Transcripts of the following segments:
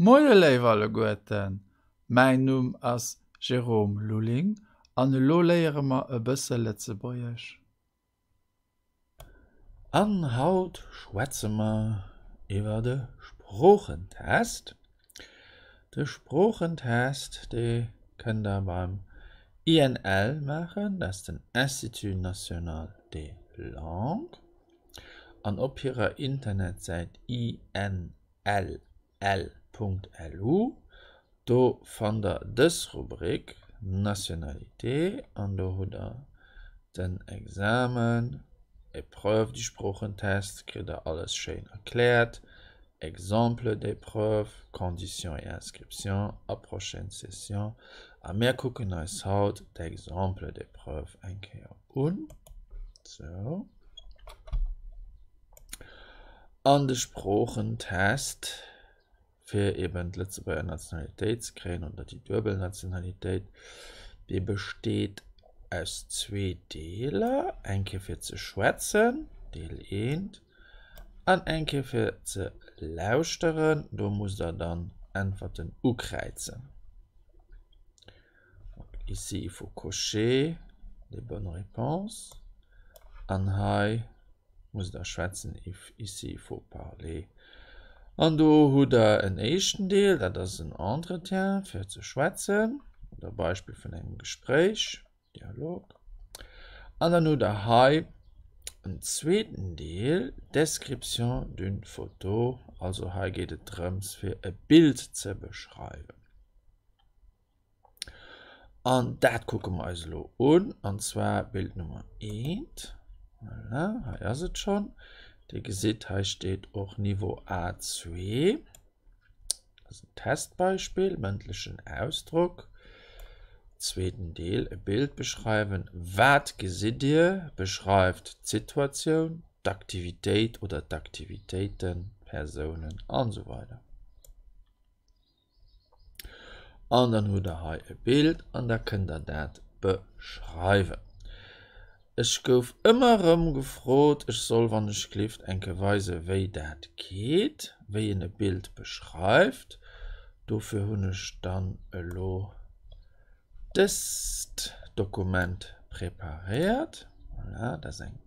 Moie léif alleguerten, mäin Numm ass Jérôme Lulling an elo léiere mer e bësse Lëtzebuergesch. An haut schwätze mer iwwer de Sproochentest. De Sproochentest, dee kënnt der beim INL maachen, dat ass den Institut National des Langues, an op hirer Internetsäit inll.lu, do fannt der dës Rubrik Nationalité an do hutt der den Examen, Épreuve du Sproochentest, kritt der alles schéin erkläert, Exemple d'épreuve, Conditions et inscriptions a prochaine session. A mir kucken eis haut d'Exemple d'épreuve eng Kéier un. Sou. An de Sproochentest, fir eben d'Lëtzebuerger Nationalitéit ze kréien oder déi duebel Nationalitéit, dee besteet aus zwee Deeler, eng Kéier fir ze schwätzen, Deel eent, an eng Kéier fir ze lauschteren, do musst der dann Äntwerten ukräizen. Ici il faut cocher les bonnes réponses an hei musst der schwätzen, ici il faut parler. An do hutt der en éischten Deel, dat ass en Entretien fir ze schwätzen oder Beispill vun engem Gespréich, Dialog. An dann hutt der hei en zweeten Deel, Description d'une photo, also hei geet et drëms fir e Bild ze beschreiwen. An dat kucke mer eis elo un, an zwar Bild Nummer eent. Voilà, hei ass et schonn. Dir gesitt, hei steet och Niveau A2. Dat ass en Testbeispill, mëndlechen Ausdrock. Zweeten Deel, e Bild beschreiwen. Wat gesitt Dir? Beschreift d'Situatioun, d'Aktivitéit oder d'Aktivitéiten, Persounen an esou weider. An dann hutt der hei e Bild an da kënnt der dat beschreiwen. Ech gouf ëmmer erëm gefrot, ech soll wann ech glift eng Kéier weise wéi dat geet, wéi een e Bild beschreift. Dofir hunn ech dann elo dëst Dokument preparéiert. Voilà, dat ass eng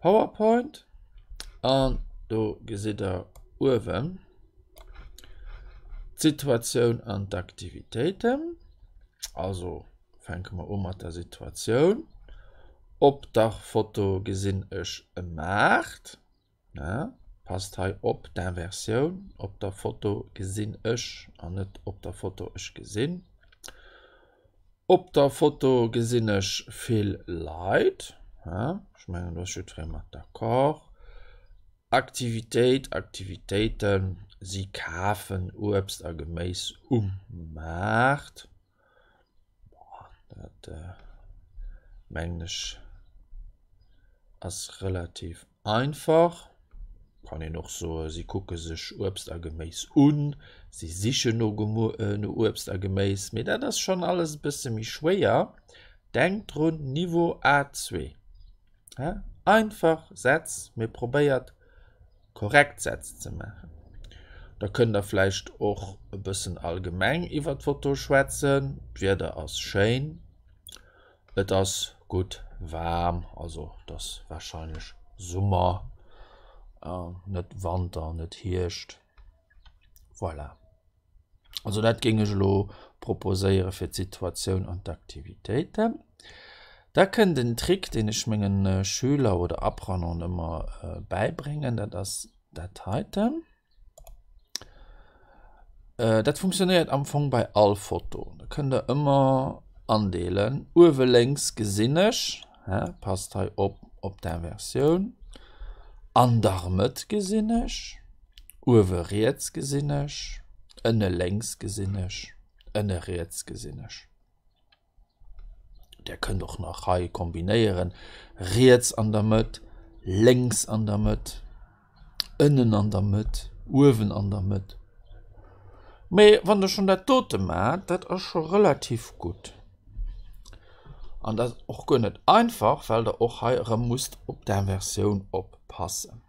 PowerPoint an do gesitt der uewen d'Situatioun an d'Aktivitéiten. Also fänke mer u mat der Situatioun. Op der Foto gesinn ech e Maart. Passt hei op d'Inversioun, op der Foto gesinn ech an net op der Foto ech gesinn. Op der Foto gesinn ech vill Leit. Ech mengen do ass jiddweree mat d'accord. Aktivitéit, Aktivitéiten, si kafen Uebst a Geméis um Maart. Dat mengen ech ass relativ einfach. Kann een och soen, si kucke sech Uebst a Geméis un, si sichen no Uebst a Geméis, mee dat ass schonn alles e bësse méi schwéier. Denkt drun, Niveau A2, einfach Sätz, mee probéiert korrekt Sätz ze maachen. Da kënnt der vläicht och e bëssen allgemeng iwwer d'Foto schwätzen, d'Wieder ass schéin, et ass gutt waarm, also et ass warscheinlech Summer, net Wanter, net Hierscht, voilà. Also dat géing ech elo proposéiere fir d'Situatioun an d'Aktivitéiten. Da kënnt en Trick, deen ech menge Schüler oder Apprenanten ëmmer bäibréngen, dat ass dat heiten. Dat funktionéiert am Fong bei all Foto. Da kënnt der ëmmer andeelen. Uewe lénks gesinn ech, passt hei op op d'Inversioun, an der Mëtt gesinn ech, Uewe riets gesinn ech, ënne lénks gesinn ech, ënne riets gesinn ech. Där kënnt och nach hei kombinéieren, riets an der Mëtt, lénks an der Mëtt, ënnen an der Mëtt, uewen an der Mëtt. Mee wann der schonn dat dote maacht, dat ass scho relativ gutt. An dat ass och guer net einfach, well der och hei erëm musst op d'Inversioun oppassen.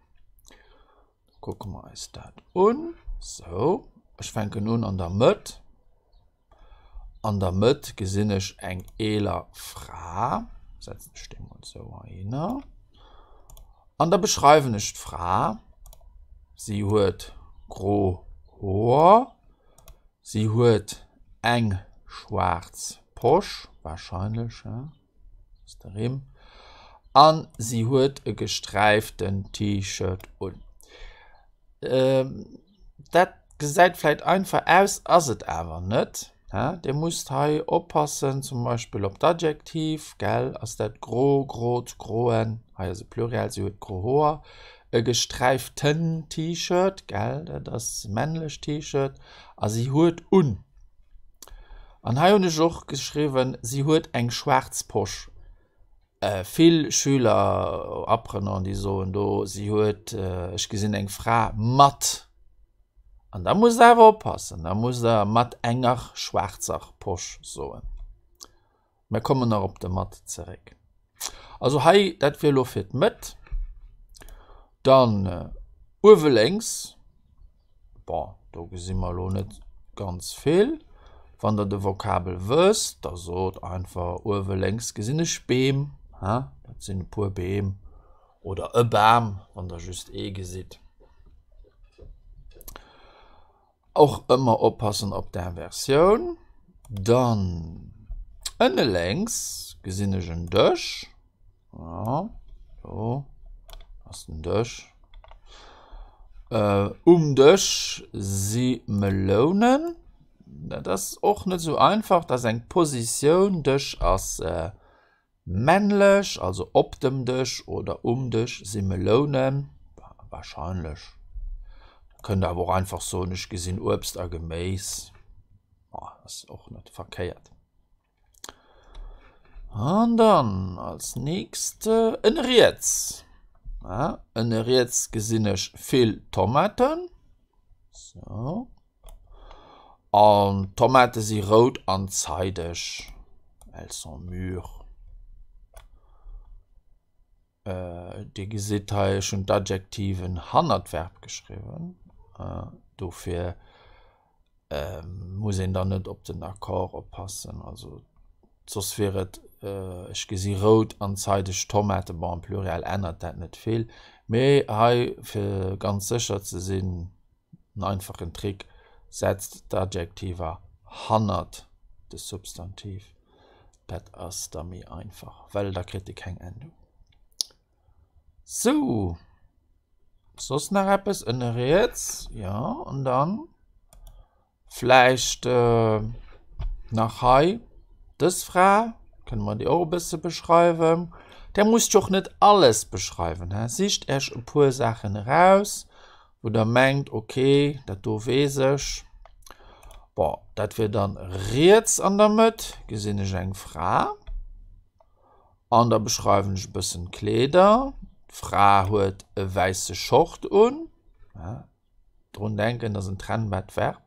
Kucke mer eis dat un. Sou. Ech fänken un an der Mëtt. An der Mëtt gesinn ech eng eeler Fra, setzen ech déi mol esou heihinner. An da beschreiwen ech d'Fra. Si huet gro Hoer, si huet eng schwaarz Posch, warscheinlech, ass de Rimm, an si huet e gesträiften T-Shirt un. Dat gesäit vläit einfach aus, ass et awer net. Dir musst hei oppassen, zum Beispill op d'Adjektiv, gell, ass dat gro, grot, groen, hei ass e Pluriel, si huet gro Hoer, e gesträiften T-Shirt, gell, dat ass männlech T-Shirt, a si huet un. An hei hunn ech och geschriwwen, si huet eng schwaarz Posch. Vill Schüler, Apprenanten, déi soen do, si huet, ech gesinn eng Fra mat. An da musst Der awer oppassen, da musst Der mat enger schwaarzer Posch soen. Mir kommen nach op de mat zeréck. Also hei, dat wier elo fir d'Mëtt. Dann uewe lénks. Bon, do gesi mer elo net ganz vill. Wann der de Vokabel wësst, da sot einfach, uewe lénks gesinn ech Beem, ha, dat sinn e puer Beem oder e Bam, wann der just ee gesitt. Och ëmmer oppassen op d'Inversioun. Dann ënne lénks gesinn ech en Dësch. Ja, do ass den Dësch. Äh, um Dësch si Melounen. Dat ass och net sou einfach, dat ass eng Positioun. Dësch ass äh, männlech, also op dem Dësch oder um Dësch si Melounen. Wahrscheinlech. Kënnt awer och einfach soen, ech gesinn Uebst a Geméis. Oh, ass och net verkéiert. An dann als nächst ënne riets. Ja, ënne riets gesinn ech vill Tomaten. So. An d'Tomate si rout an zeideg. Elles sont mûres. Dir gesitt hei, ech hunn d'Adjektiven hannert d'Verb geschriwwen. Dofir muss een dann net op den Accord oppassen. Also soss wier et, ech gesi rout an zeideg Tomaten. Bon, am Pluriel ännert dat net vill. Mee hei, fir ganz sécher ze sinn, en einfachen Trick, Setzt d'Adjektiver hannert de Substantiv. Dat ass da méi einfach, well da kritt e keng Endung. Sou, soss nach eppes ënne riets? Jo, an dann vläicht nach hei dës Fra, kënne mer déi och e bësse beschreiwen. Där musst jo och net alles beschreiwen, hä? Sicht Äech e puer Saachen eraus. wou der mengt, ok, dat do weess ech. Bon, dat wier dann riets an der Mëtt, gesinn ech eng Fra. An da beschreiwen ech e bëssen d'Kleeder. D'Fra huet e wäisse Short un. Ja, drun denken, dat ass en trennbart Verb.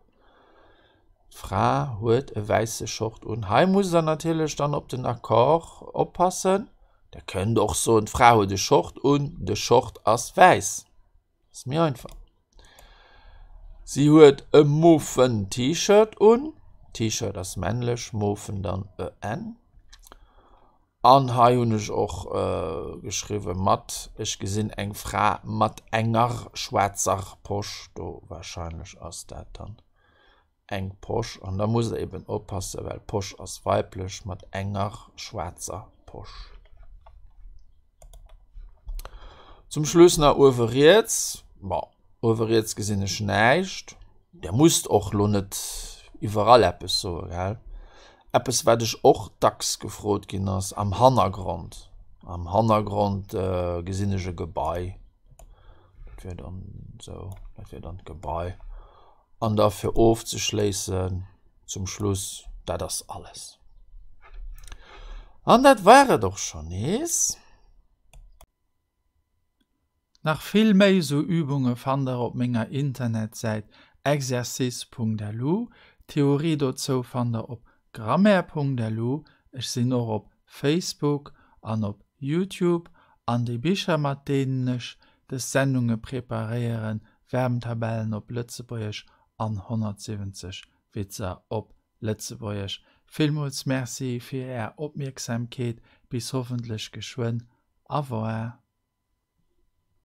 D'Fra huet e wäisse Short un. Hei musst der natierlech dann op den Accord oppassen. Der kënnt och soen, d'Fra huet e Short un, de Short ass wäiss. Ass méi einfach. Si huet e mofen T-Shirt un. T-Shirt ass männlech, mofen dann e n. An hei hunn ech och geschriwwe mat, ech gesinn eng Fra mat enger schwaarzer Posch. Do warscheinlech ass dat dann eng Posch an da musst der eben oppassen, well Posch ass weiblech mat enger schwaarzer Posch. Zum Schluss nach uewe riets. Bon, uewe riets gesinn ech näischt. Der musst och lo net iwwerall eppes soen, gell? Eppes wat ech och dacks gefrot ginn ass, am Hannergrond. Am Hannergrond gesinn ech e Gebai. Dat wier dann esou, dat wier dann d'Gebai. An da fir ofzeschléissen zum Schluss, dat ass alles. An dat war et och schonn nees. Nach vill méi sou Übunge fannt der op menger Internetsäit exercice.lu. D'Theorie dozou fannt der op grammaire.lu. Ech sinn och op Facebook an op Youtube. An déi Bicher mat deenen ech des Sendunge preparéieren, Verbentabellen op Lëtzebuergesch. An 170 Witzer op Lëtzebuergesch. Villmools Merci fir Är Opmierksamkeet. Bis hoffentlech geschwënn. Au revoir.